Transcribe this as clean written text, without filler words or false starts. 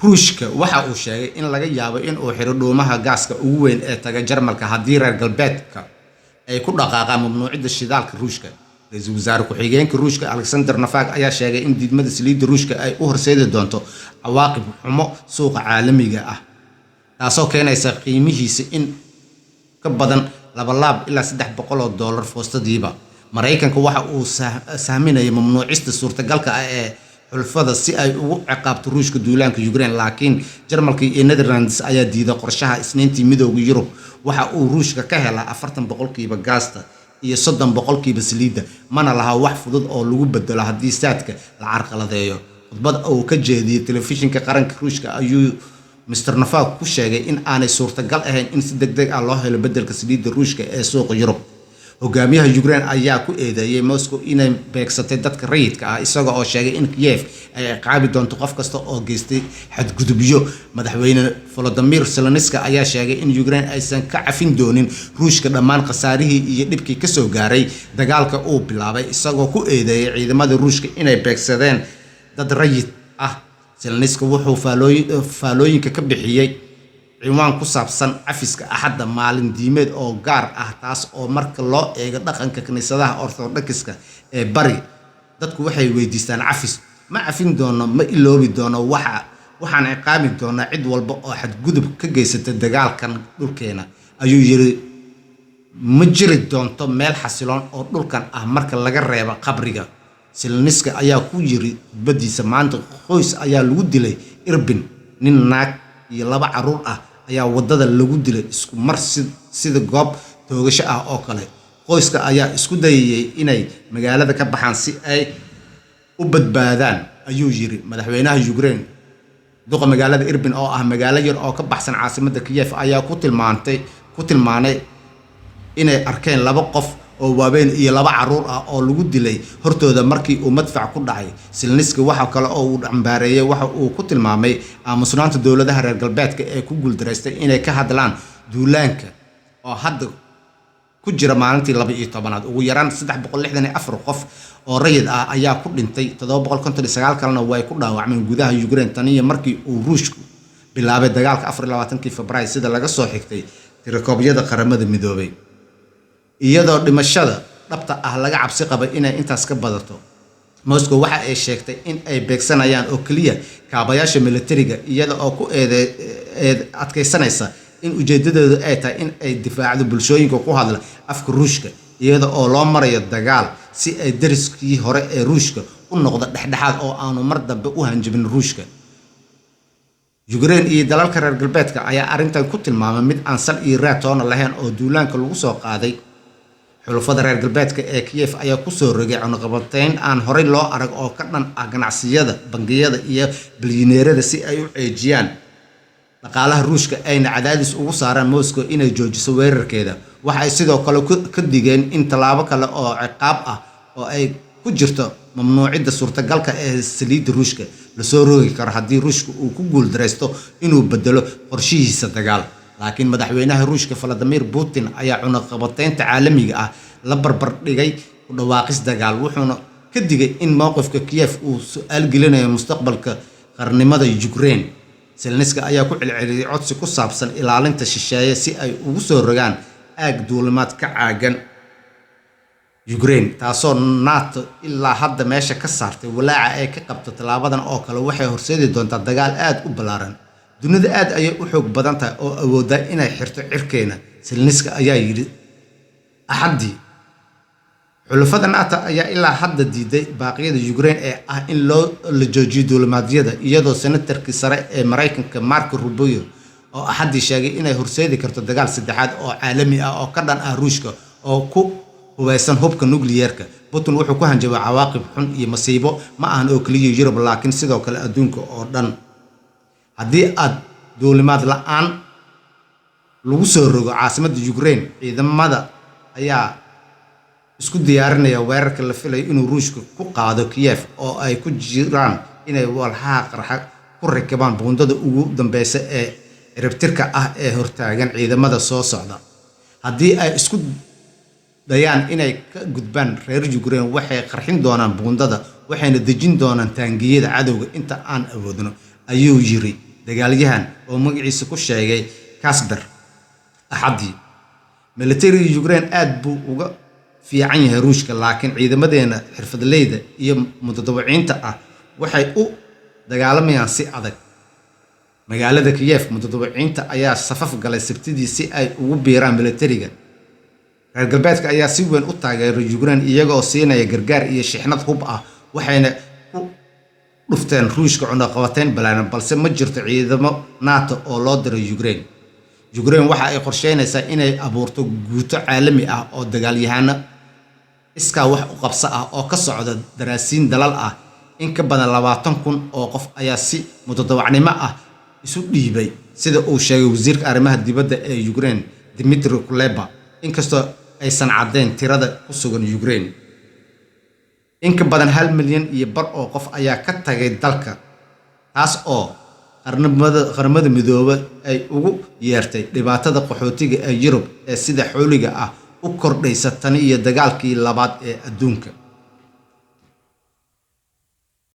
Ruushka waxa uu sheegay in laga yaabo in uu xiro dhuumaha gaaska ugu weyn ee taga Jarmalka haddii reer galbeedka ay ku dhaqaaqaan mamnuucidda shidaalka Ruushka. Ra-iisul wasaare ku-xigeenka Ruushka Alexander Novak ayaa sheegay in diidmada saliidda Ruushka ay u horseedi doonto cawaaqib xumo suuqa caalamiga ah, taasoo keenaysa qiimihiisa in ka badan labalaab ilaa $300 foostadiiba. Maraykanka waxa uu sahminayay mamnuucista suurtagalka ah ee xulfada si ay ugu ciqaabto Ruushka duulaanka Ukraine, laakiin Jarmalka iyo Netherlands ayaa diiday qorshaha Isniintii. Midowga Yurub waxa uu Ruushka ka helaa 40% gaasta iyo 30% saliidda, mana laha wax fudud oo lagu bedelo haddii saadka la carqaladeeyo. Khudbad uu ka jeediyey telefishinka qaranka Ruushka ayuu Mr Novak ku sheegay in aanay suurtagal ahayn in si deg deg ah loo helo beddelka saliidda Ruushka ee suuqa Yurub. Hogaamiyaha Ukraine ayaa ku eedeeyay Moscow inay beegsatay dadka rayidka ah, isaga oo sheegay in Kiev ay ciqaabi doonto qof kasta oo geystay xadgudubyo. Madaxweyne Volodymyr Zelensky ayaa sheegay in Ukraine aysan ka cafin doonin Ruushka dhammaan khasaarihii iyo dhibkii kasoo gaaray dagaalka uu bilaabay, isagoo ku eedeeyay ciidamada Ruushka inay beegsadeen dad rayid ah. Zelensky wuxuu faalooyinka ka bixiyey ciwaan ku saabsan cafiska Axadda, maalin diimeed oo gaar ah, taas oo marka loo eego dhaqanka kiniisadaha Orthodoxiska ee bari dadku waxay weydiistaan cafis. "Ma cafin doono, ma iloobi doono, waxaan ciqaabi doonaa cid walba oo xadgudub ka geysata dagaalkan dhulkeena," ayuu yiri. "Ma jiri doonto meel xasiloon oo dhulkan ah marka laga reebo qabriga," Zelensky ayaa ku yiri khudbadiisa. "Maanta qoys ayaa lagu dilay Irbin. Nin, naag iyo laba caruur ah ayaa wadada lagu dilay isku mar, sida goob toogasho ah oo kale. Qoyska ayaa isku dayayay inay magaalada ka baxaan si ay u badbaadaan," ayuu yiri madaxweynaha Ukraine. Duqa magaalada Irbin, oo ah magaalo yar oo ka baxsan caasimadda Kiev, ayaa ku tilmaanay inay arkeen laba qof oo waaweyn iyo laba caruur ah oo lagu dilay hortooda markii uu madfac ku dhacay. Zelensky waxa kale oo uu cambaareeyay waxa uu ku tilmaamay aamusnaanta dowladaha reer galbeedka ee ku guuldaraystay inay ka hadlaan duulaanka oo hadda ku jira maalintii 12aad. Ugu yaraan 364 qof oo rayid ah ayaa ku dhintay, 759 kalena way ku dhaawacmeen gudaha Ukraine tan iyo markii uu Ruushku bilaabay dagaalka 24kii Febraayo, sida laga soo xigtay tirakoobyada Qaramada Midoobay, iyadoo dhimashada dhabta ah laga cabsi qabay inay intaas ka badato. Moscow waxa ay sheegtay in ay beegsanayaan oo keliya kaabayaasha militariga, iyada oo ku eed adkaysanaysa in ujeedadoodu ay tahay in ay difaacdo bulshooyinka ku hadla afka Ruushka iyada oo loo marayo dagaal, si ay dariskii hore ee Ruushka u noqdo dhexdhexaad oo aanu mar dambe u hanjabin Ruushka. Ukraine iyo dalalka reer galbeedka ayaa arrintan ku tilmaamay mid aan sal iyo raad toona lahayn oo duulaanka lagu soo qaaday. Xulafada reer galbeedka ee Kiev ayaa kusoo rogay cunaqabatayn aan horey loo arag oo ka dhan ah ganacsiyada, bangiyada iyo bilyaneerada si ay u ceejiyaan dhaqaalaha Ruushka ayna cadaadis ugu saaraan Moscow inay joojiso weerarkeeda. Waxa ay sidoo kale ka digeen in tallaabo kale oo ciqaab ah, oo ay ku jirto mamnuucidda suurtagalka ee saliidda Ruushka, lasoo rogi karo haddii Ruushka uu ku guuldaraysto inuu bedelo qorshihiisa dagaal. Laakiin madaxweynaha Ruushka Vladimir Putin ayaa cunaqabataynta caalamiga ah la barbar dhigay ku dhawaaqis dagaal, wuxuuna ka digay in mowqifka Kiev uu su-aal gelinayo mustaqbalka qarnimada Ukraine. Zelensky ayaa ku celceliyay codsi ku saabsan ilaalinta shisheeye si ay ugu soo rogaan aag duulimaad ka caagan Ukraine, taasoo NATO ilaa hadda meesha ka saartay walaaca ay ka qabto tallaabadan oo kale waxay horseedi doontaa dagaal aad u ballaaran. "Dunida aad ayay u xoog badan tahay oo awooddaa inay xirto cirkeena," Zelensky ayaa yidhi Axaddii. Xulafada NATO ayaa ilaa hadda diiday baaqyada Ukraine ee ah in loo la joojiyo duulimaadyada, iyadoo senatarkii sare ee Maraykanka Marco Rubio oo Axaddii sheegay inay horseedi karto dagaal saddexaad oo caalami ah oo ka dhan ah Ruushka oo ku hubeysan hubka nukliyeerka. Putin wuxuu ku hanjabay cawaaqib xun iyo masiibo, ma ahan oo keliya Yurub laakiin sidoo kale adduunka oo dhan, haddii aad duulimaad la-aan lagu soo rogo caasimadda Ukraine. Ciidamada ayaa isku diyaarinaya weerarka la filayo inuu Ruushka ku qaado Kiev, oo ay ku jiraan inay walxaha qarxa ku rakibaan buundada ugu dambeysa ee ciribtirka ah ee hortaagan ciidamada soo socda. "Haddii ay isku dayaan inay ka gudbaan reer Ukraine, waxay qarxin doonaan buundada, waxayna dejin doonaan taangiyada cadowga inta aan awoodno," ayuu yiri. dagaalyahan oo magaciisa ku sheegay Kasper Axaddii. Militariga Ukraine aad buu uga fiican yahay Ruushka, laakiin ciidamadeena xirfadleyda iyo mutadawiciinta ah waxay u dagaalamayaan si adag. Magaalada Kiyef, mutadawiciinta ayaa safaf galay Sabtidii si ay ugu biiraan militariga. Reer galbeedka ayaa si weyn u taageeray Ukraine, iyaga oo siinaya gargaar iyo shixnad hub ah, waxayna ku dhufteen Ruushka cunaqabateyn balaaran, balse ma jirto ciidamo NATO oo loo diray Ukraine. Ukraine waxa ay qorsheynaysaa inay abuurto guuto caalami ah oo dagaalyahano iskaa wax u qabso ah oo ka socda daraasiin dalal ah. In ka badan 20,000 oo qof ayaa si mutadawacnimo ah isu dhiibay, sida uu sheegay wasiirka arrimaha dibadda ee Ukraine, Dmitry Kuleba, inkastoo aysan caddayn tirada ku sugan Ukraine. In ka badan 1.5 milyan oo qof ayaa ka tagay dalka, taas oo Qaramada Midoobay ay ugu yeertay dhibaatada qaxootiga ee Yurub ee sida xooliga ah u kordhaysa tani iyo dagaalkii labaad ee adduunka.